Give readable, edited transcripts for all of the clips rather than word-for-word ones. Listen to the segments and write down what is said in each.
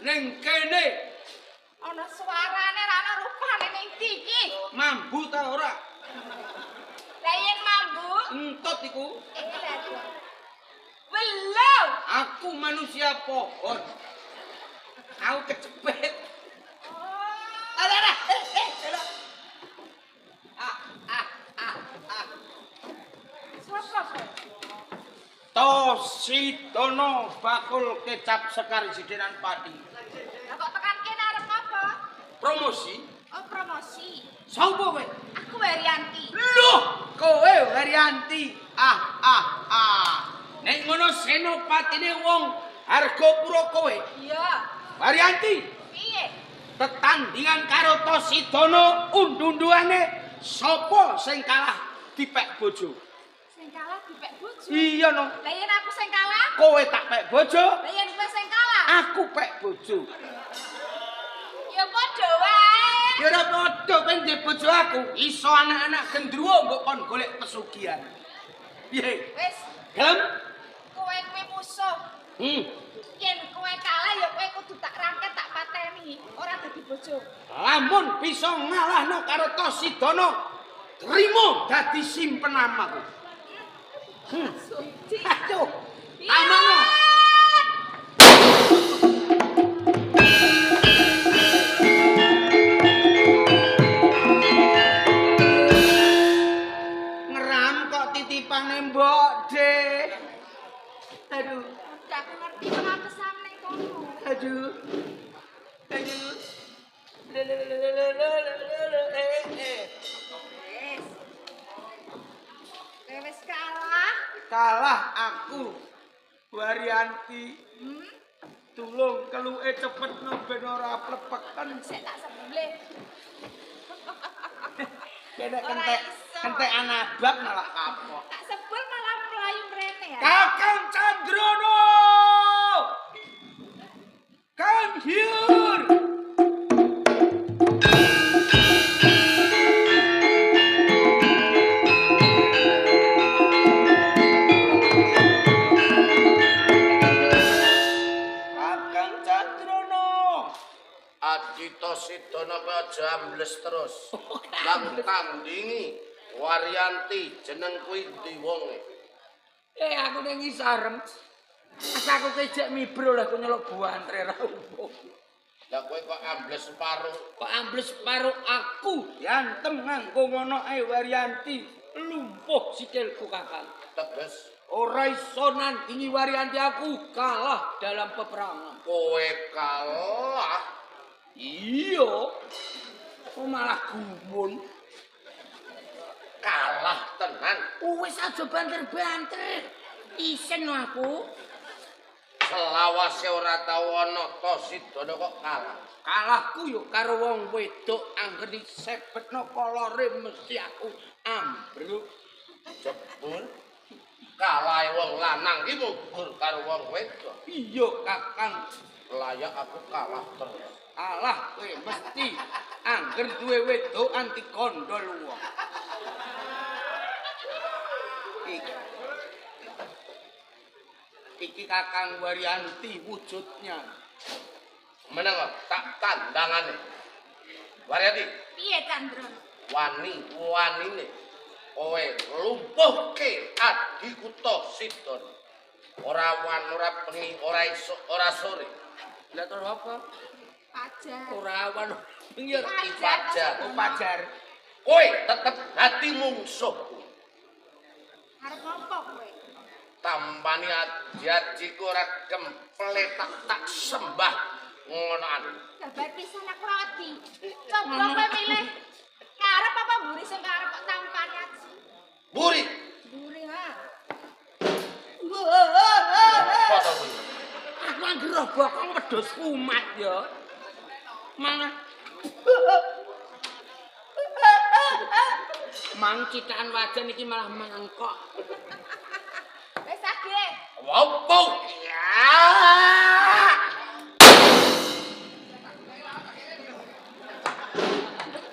Ning kene. Ana suarane ra ana rupane ning ndi iki? Mambu ta ora? Lah yen mambu, Entut iku. Belum. Aku manusia pohon. Aku kecepet. Oh. Ada ada. Eh, ah, ah, ah, ah. Sapa kowe? Tosidono bakul kecap Sekar Sidenan Pati. Lah kok tekan kene arep apa? Promosi. Oh, promosi. Sapa kowe? Aku Werianti. Loh, kowe Werianti. Ah, ah, ah. Nek ngono senopatine wong Argopuro kowe. Iya. Werianti, Piye? tetandingan karo Tosidono undu-unduane sapa sing kalah dipek bojo. Sing kalah dipek bojo. Iya no. Lah yen aku sing kalah, Kowe tak pek bojo, lah yen kowe sing kalah, aku pek bojo. ya padha wae. Ya ora padha kowe ndek bojo aku, iso anak-anak gendruwo mbok kon golek pesugihan. Piye? Wis, Gelem? kowe kuwi musuh. Yen kowe kalah ya kowe kudu tak rangket tak pateni, ora dadi bojo. Lamun bisa ngalahno karo Tosidono, trimo dadi simpenam aku. Suci. Aduh, amano. Ngeram kok titipane mbok, De. Aduh, Udah aku ngerti pengapesan ning kono. aduh. Aduh. Lelelelelelelele, eh, eh. Wis. Kowe wis kalah. Kalah aku. Warianti. Tulung keluke cepet no ben ora plepeken. Sik tak sebelih. Kene Ora kentek iso. kentek anabak malah kapok. Tak sebel malah mlayu mrene ya. Kakang Candrono. Come here. Kakang Candrono. Adita Sidana kowe aja ambles terus. Lang tandingi Warianti jeneng kuwi ndi wonge? Eh aku ning ngisarem. Asa aku kejek mibro lah aku nyelok buantre ra opo. Lah kowe kok ambles separo. Kok ambles separo aku yantem nganggo ngono ae Warianti lumpuh sikilku kakang. Teges Ora iso nandingi Warianti aku kalah dalam peperangan. kowe kalah. Iya. Kok malah gumun. Kalah tenan. Wis aja banter-banter. Isen aku. Selawase ora tau ana Tosidana kok kalah. Kalahku yo karo wong wedok angger disebetno kolore mesti aku ambruk. Jebul kalahe wong lanang ki mubur karo wong wedok. Iya kakang, Layak aku kalah terus. kalah kowe mesti angger duwe wedok anti kondol wong. Iki. Iki kakang Warianti wujudnya. Meneng tak tandangane. Warianti, Piye Candrono? wani wanine kowe lumpuhke adhiku Tosidana. Ora wan ora bengi, ora esuk, ora sore. Lah terus apa? Pajar. Ora wan bengi ora. Iki fajar. Oh, pajar. Kowe tetep dadi mungsuhku. Arep apa kowe? Tampani aji-ajiku ora kempletak tak sembah ngonoan. Kabar pisan aku ora wedi. Coba kowe milih karep apa mburi sing karep kok tampani aji. Buri. Mburi ha. Apa to kuwi? Aku angger roh bokong wedhus kumat ya. Malah Mang cithakan wajan iki malah mangkok. Wis age. Wopo? Ya.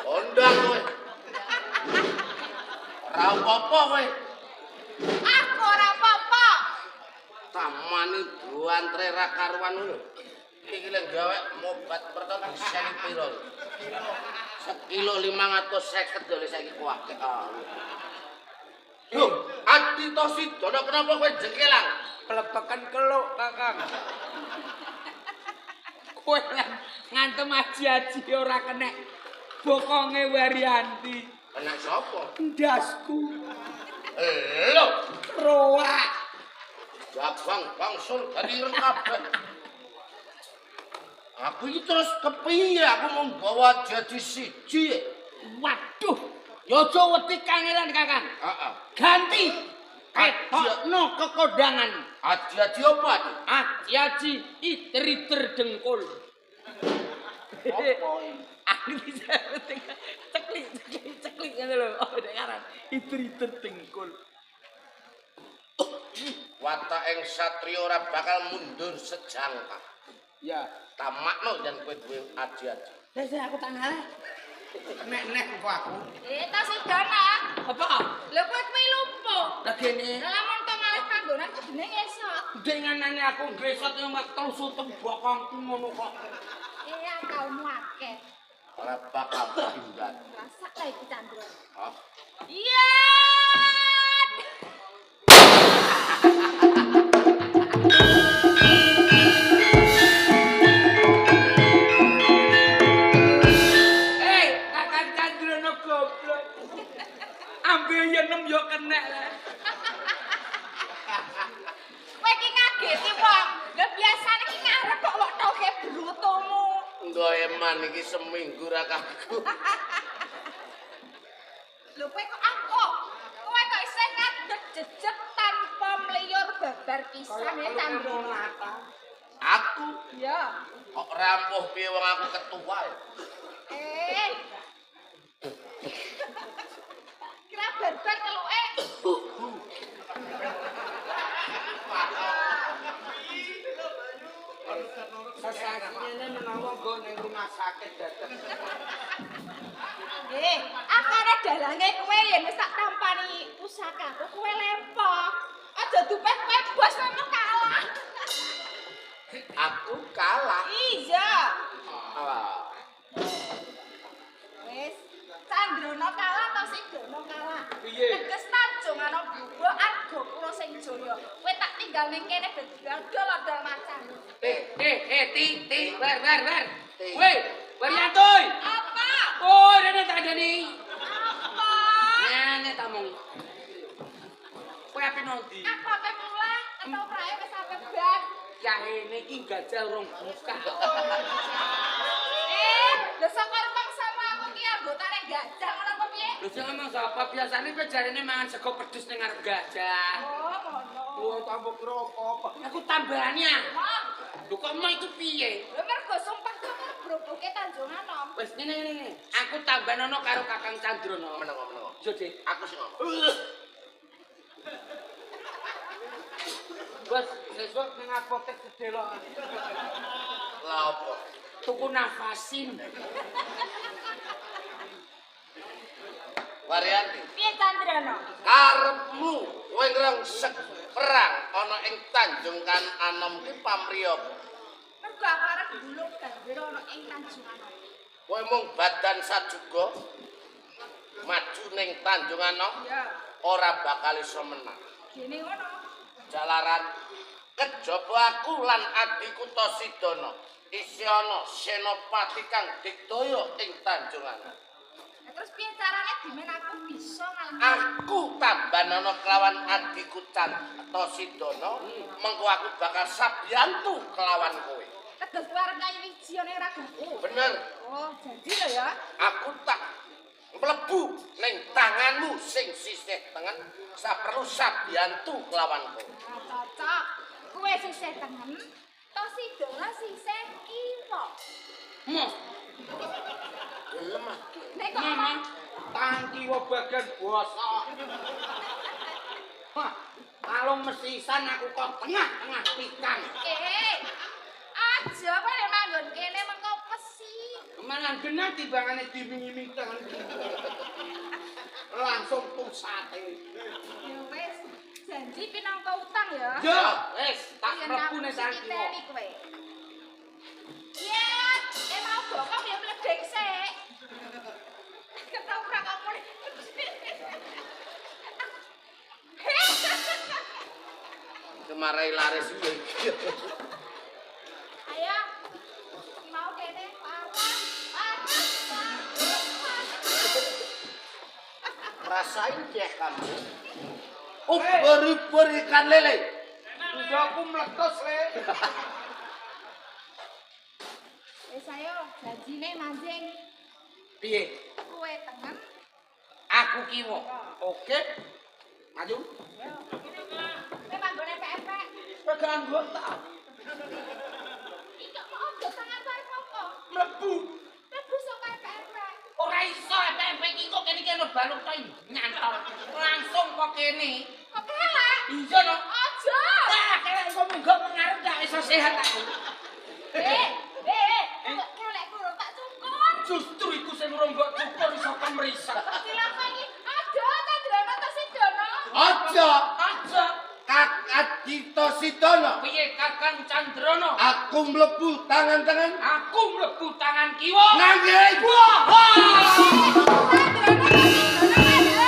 Ondang kowe. Ora apa-apa kowe. Aku ora apa-apa. Tamani buantre ra karuan lho. Iki lek gawe mobat merton diseni piro? Sekilo 550 lho saiki kuwake. Lho, Adi Tosidana kenapa kowe jengkelang? Klepekan keluk, Kakang. Kowe ngantem aji-aji ora kena bokonge Waryanti. Kena sapa? Ndasku. Lho, roak. Jabang bangsul dadi ireng kabeh. Aku iki terus kepiye? Aku mau bawa jadi siji. Waduh, ya aja wedi kangelan, Kakang. Heeh. Ganti. Ketokno kekondangan. Aji-aji apa, Adi? Aji-aji iter-iter dengkul. Apa? Aku bisa ceklik ceklik ceklik ngono lho. Oh, nek aran iter-iter dengkul. Watak ing satriya ora bakal mundur sejangka. Ya. Tamakno yen kowe duwe aji-aji. Lah sing aku tak ngalah. Nek-nek kok aku. Tosidana. Apa? Lho kowe kuwi lumpuh. Lah gene. Lah lamun to malih panggonan kudune ngesot. Denganane aku ngesot yo mek telu sutem bokongku ngono kok. Akalmu akeh. Ora bakal tinggal. Rasa ta iki Candra. Hah? Iya. Kakang Candrono goblok. Ambil yenem yo kenek lah. Kowe iki ngageti wong. Lah biasane iki ngarep kok wok toke brutomu. Nggo eman iki seminggu ra kaku. Lho kowe kok aku? Kowe kok isih ngadeg jejeg tanpa mliyur babar pisan ya Candrono. Aku? Iya. Kok rampuh piye wong aku ketua ya? Kira barbar teluke. Sesasine menawa nggo ning rumah sakit dadak. Nggih, aku ana dalange kowe yen wis tak tampani pusakaku kowe lempoh. Aja dupeh kowe bos memang kalah. Aku kalah. Iya. Ah. Wis, Candrono kalah Tosidana kalah. Piye? Teges Tanjung ana buwa Argopuro sing jaya. Kowe tak tinggal ning kene dadi dodol macan. Ti, ti, bar, bar, bar. Woi, Waryantoy. Apa? Oh, rene tak jani. Apa? Nene tak mong. Kowe ape nang ndi? Aku ape mulang, ketoprake wis ape bar. Ya ngene iki gajah rong buka. Lho saka rumangsamu aku ki anggotane gajah ngono apa piye? Lho sing ngomong sapa biasane kowe jarene mangan sego pedes ning ngarep gajah. Oh, ngono. Wong tambah kira apa-apa. Aku tambahane. Wah, Lho kok mau iku piye? lho mergo sumpah kok arep broboke Tanjung Anom. Wis ngene ngene ngene. Aku tambahnono karo Kakang Candrono. Menengo, menengo. Yo, Dik. Aku sing ngomong. Bos, sesuk ning apotek sedelok. Lah apa? Tuku nafasin. Waryanti, Piye Candrono? karepmu kowe ngrengsek perang ana ing Tanjung Kan Anom ki pamrih apa? Mergo aku arep gulung gambir ana ing Tanjung Anom. Kowe mung badan sajuga maju ning Tanjung Anom Iya. ora bakal iso menang. Gene ngono. Jalaran kejaba aku lan adhiku Tosidana isih ana senopati kang digdaya ing Tanjung Anom. Lah terus piye carane dimen aku bisa ngalahke? Aku tambanono kelawan adhiku Tosidana, mengko aku bakal sabiyantu kelawan kowe. Teges kowe arep kayu wiji ana ing ragaku. Bener, Oh, janji lho ya. aku tak mlebu ning tanganmu sing sisih tengen saperlu sabiyantu kelawan kowe. Nah, cocok. Kowe sisih tengen, Tosidana sisih kiwa. Moh, Gelem ah. Nek kok mama, tangan kiwa bagian bosok. Wah, kalau mesisan aku kok tengah-tengah tikang. Aja kowe nek manggon kene mengko pesi. Malah genah timbangane diming-iming tangan. Langsung pusate. Ya wis, janji pinangka utang ya. Yo, wis tak Yen mlebu ning aku tangan kiwa. dititeni kowe. marai laris iki. Ayo. Mau kene parah. Parah. Rasain deh kamu. Ubur-ubur ikan lele. Aku meletus le. Wis ayo, janjine manjing. Piye? Kowe tengen. Aku kiwa. Oke. Maju. Kowe manggone epek-epek. Pegangan gua tak. Iki kok mau ojo tangan bareng apa? Mlebu. Mlebu saka epek-epek. Ora iso epek-epek iki kok kene iki ana balung tok nyantol. Langsung kok kene. Kok kelek? Iya no. Aja. Wah, kelek kok munggo pengaruh gak iso sehat aku. Kok kelekku ora tak cukur. Justru iku sing ora mbok cukur iso kemriset. Cilaka iki. Aja Candrana Tosidana. Aja. Aja. Kakak Dito Sidono. Piye Kakang Candrana? Aku mlebu tangan-tangan. Aku mlebu tangan kiwa. Nanging. Wah. Candrana Tosidana mandek.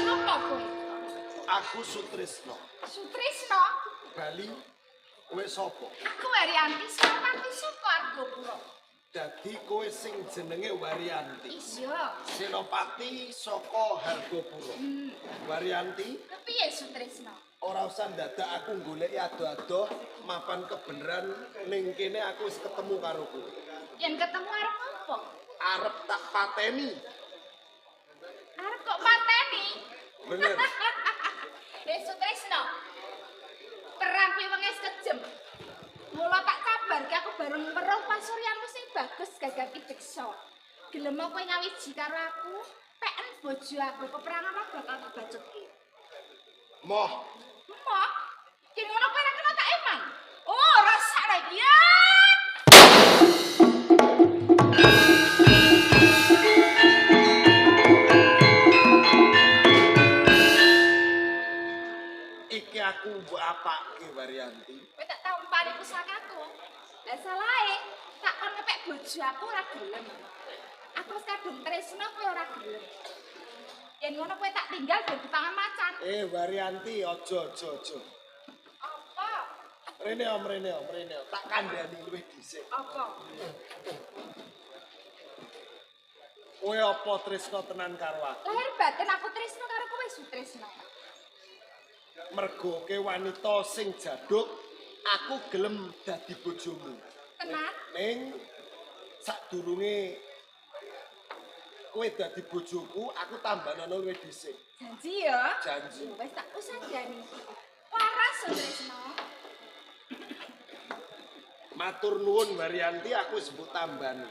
Sopo kowe? Aku Sutrisno. Sutrisno. Bali kowe sapa? Aku Waryanti Senopati saka Argopuro. Dadi kowe sing jenenge Waryanti. Iya. Senopati saka Hargopuro. Waryanti, Kepiye Sutrisno? ora usah ndadak aku goleki ado-ado mapan kebenaran ning kene aku wis ketemu karo kowe. Yen ketemu arep apa? Arep tak pateni. Arep kok pateni? Bener. Sutrisno. Perang kuwi wengis kejem. Mula tak kabarke aku bareng weruh pasuryanmu sing bagus gagah pideksa. Gelem kowe ngawiji karo aku, peken bojo aku peperangan ora bakal tak bacutke. Moh, Moh. Yen ngono kowe ora kena tak eman. Oh, rusak lagi ya. Iki aku mbok apake Waryanti? Kowe tak tampani pusakaku. Lah salahe, tak kon ngepek bojo aku ora gelem. Aku wis kadung tresno kowe ora gelem. Yen ngono kowe tak tinggal ben dipangan macan. Waryanti, aja aja aja. Apa? Rene om, rene om, rene om. Tak kandhani luwih dhisik. Apa? Kowe apa tresno tenan karo aku? Lahir batin aku tresno karo kowe Sutrisno. Mergo ke wanita sing jaduk, aku gelem dadi bojomu. Tenan? Ning sadurunge kowe dadi bojoku, aku tambanono luwih dhisik. Janji ya? Janji. Wis tak usah jani. Waras Sutrisno. Matur nuwun Waryanti, aku wis mbok tambani.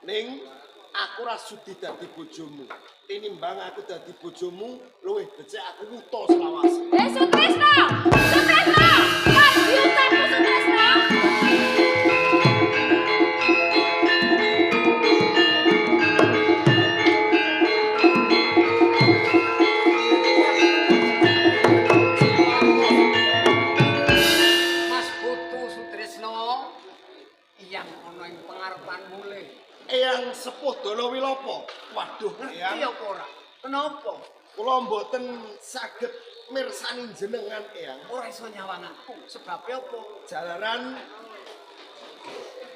Ning aku ora sudi dadi bojomu. Tinimbang aku dadi bojomu, luwih becik aku wuta selawase. Sutrisno! Sutrisno! Mandi utangku Sutrisno! Mas Putu Sutrisno yang ana ing pangarepanmu le. Eyang sepuh Dala Wilopo. Waduh, Ngerti Eyang. apa ora? Kenapa? Kula mboten saged mirsani jenengan, Eyang. Ora iso nyawang aku. Sebabe apa? Jalaran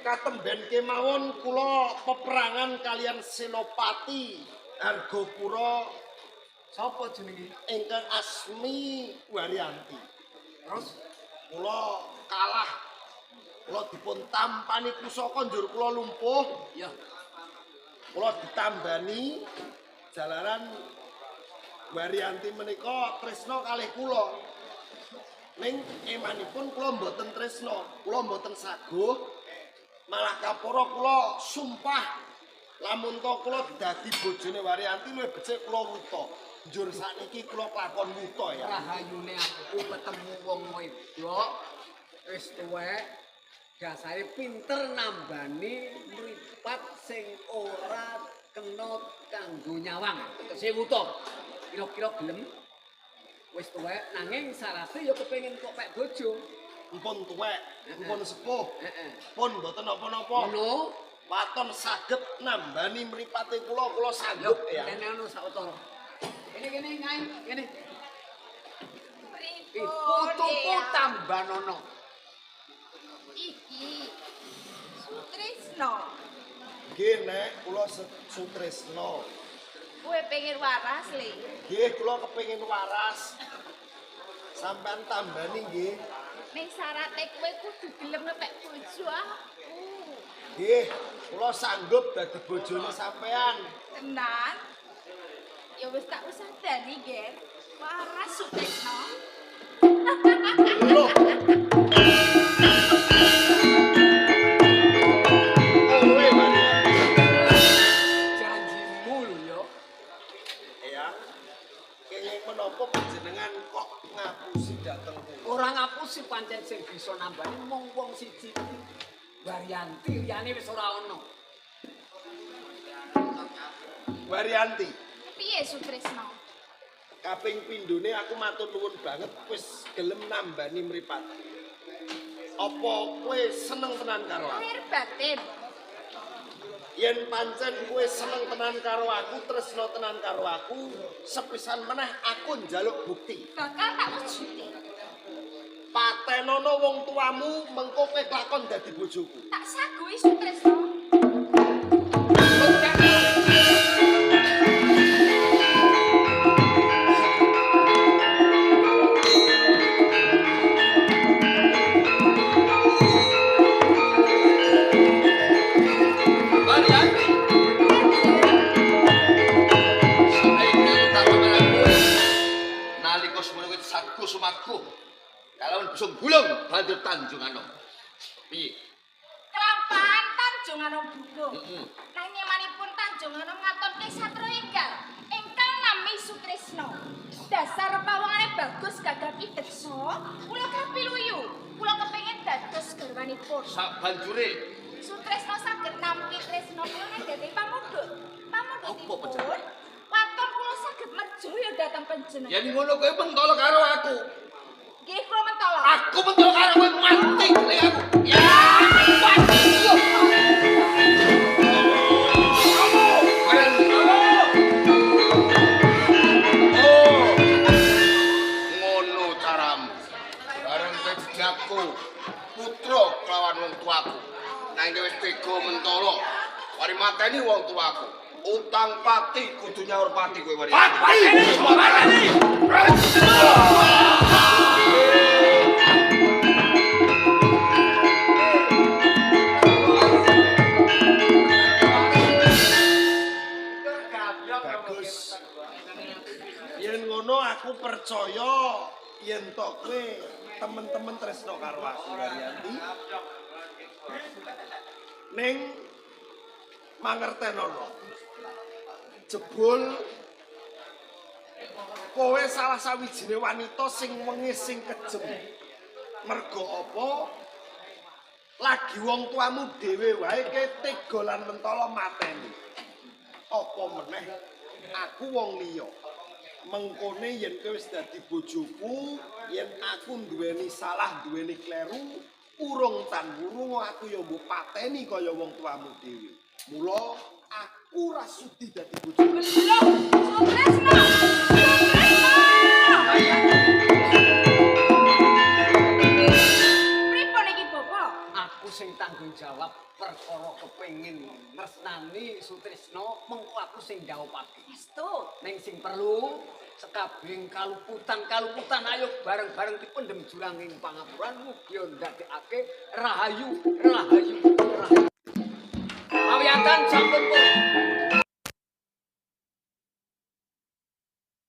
katemben kemawon kula peperangan kalian Senopati Argopura Sapa jenenge? ingkang asmi Waryanti. Terus Kula kalah. Kula dipun tampani pusaka njur kula lumpuh. ya Kula ditambani jalaran Waryanti menika tresna kalih kula. Ning emanipun kula mboten tresna, kula mboten saguh. Malah kapara kula sumpah lamun to kula dadi bojone Waryanti luwih becik kula wuta. Njur sakniki kula kelakon wuta ya. Rahayune aku ketemu wong wedok wis tuwek dasare pinter nambani mripat sing ora kena kanggo nyawang. Tegese wuta. Kira-kira gelem? Wis tuwek nanging syarate ya kepengin kok pek bojo. Mpun tuwek, mpun sepuh. Heeh. Pun mboten napa-napa. Ngono. Waton saged nambani mripate kula, kula sanggup ya. Kene ono sawetara. Kene kene ngai, kene. Pripun? Putuku Eyang? tambanono. Iki Sutrisno. Nggih, Nek, kula Sutrisno. Kowe pengen waras, Le? Nggih, kula kepengin waras. Sampean tambani nggih. Ning syarate kowe kudu gelem ngepek bojo aku. Nggih, kula sanggup dadi bojone sampean. Tenan? Ya wis tak usah dani, Ger. Waras Sutrisno. Loh. Kowe Marianti. Janjimu lho ya. Ya. Kenging menapa panjenengan kok ngapusi dhateng kula? Ora ngapusi pancen sing bisa nambani mung wong siji. Waryanti liyane wis ora ono. Waryanti, Piye Sutrisno? kaping pindhone aku matur nuwun banget wis gelem nambani mripat. Apa kowe seneng tenan karo aku? Lahir batin. Yen pancen kowe seneng tenan karo aku, tresno tenan karo aku, sepisan meneh aku njaluk bukti. Bakal tak wujudi. Patenono wong tuamu mengko kowe kelakon dadi bojoku. Tak saguhi Sutrisno. Waryanti. Saiki tak panganan kowe. Nalika semono kowe sagu sumaku. Kalawan bisa gulung banjur Tanjung Anom. Piye? Kelampahan Tanjung Anom bubuh. Heeh. Nanging manipun Tanjung Anom ngatonke satria enggal ingkang nami Sutrisno. Dasar pawangane bagus gagah pideksa, kula kapiluyu. Kula kepengin dados garwanipun. Sabanjure Sutrisno saged nampi tresna kula nek dadi pamundhut. Apa Pamundhutipun panjenengan? waton kula saged merjaya dhateng panjenengan. yen ngono kowe mentolo karo aku. Nggih kula mentolo. Aku mentolo karo kowe mati ning aku. Ya, mati. Oh. Ngono caramu. Bareng kowe jejakku putra kelawan wong tuaku. Nanging kowe wis tega mentolo. Wari mateni wong tuaku. Utang pati kudu nyaur pati kowe wari. Pateni! Bagus. Yen ngono aku percaya yen to kowe temen-temen tresno karo aku Waryanti. Ning mangertenono. Jebul kowe salah sawijine wanita sing wengis sing kejem. Mergo apa? Lagi wong tuamu dhewe wae ke tega lan mentala mateni. Apa meneh aku wong liya. Mengkone yen kowe wis dadi bojoku, yen aku duweni salah, duweni kleru, urung tan wurung aku ya mbok pateni kaya wong tuamu dhewe. Mula aku ra sudi dadi bojomu. Loh, Sutrisno. Sutrisno. Pripun iki, Bapak? Aku sing tanggung jawab perkara kepengin nresnani Sutrisno, mengko aku sing jawabake. Estu. Ning sing perlu sekabehing kaluputan-kaluputan ayo bareng-bareng dipendhem jurang ing pangapuran mugi ndadekake rahayu, rahayu, rahayu. Pawiyatan sampun.